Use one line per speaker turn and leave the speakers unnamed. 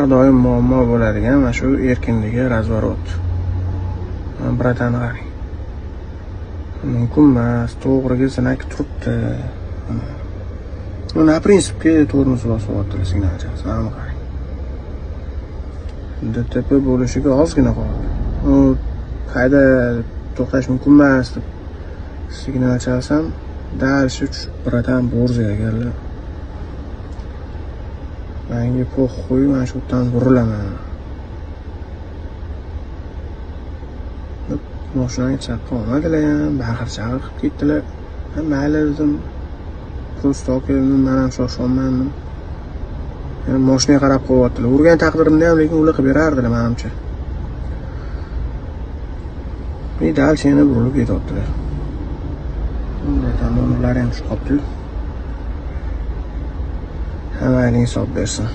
Har doim muammo bo'ladigan mana shu erkinligi razворот. Братан, qarang. Mumkin emas, to'g'riga знак turibdi. Ну, на принципе tormoz bosyaptilar, signal chalsa, mana qarang. DTP bo'lishiga ozgina qoldi. U qayda to'xtash mumkin emas deb signal chalsam, дальше tushib, братан, борзый ekanlar. Menga похуй, mana shu yerdan burilaman. Deb mashinani chaqqa olmadilar ham, baqir-chaqir qilib ketdilar. Ha, mayli dedim. Просто aka, men ham shoshyapman dedim. Yana mashinaga qarab qo'yaptilar. Urgan taqdirimda ham lekin ular qilib berardilar menimcha. И дальше yana burilib ketyaptilar. Ular ham tushib qolibdi. Hammaning hisob bersin.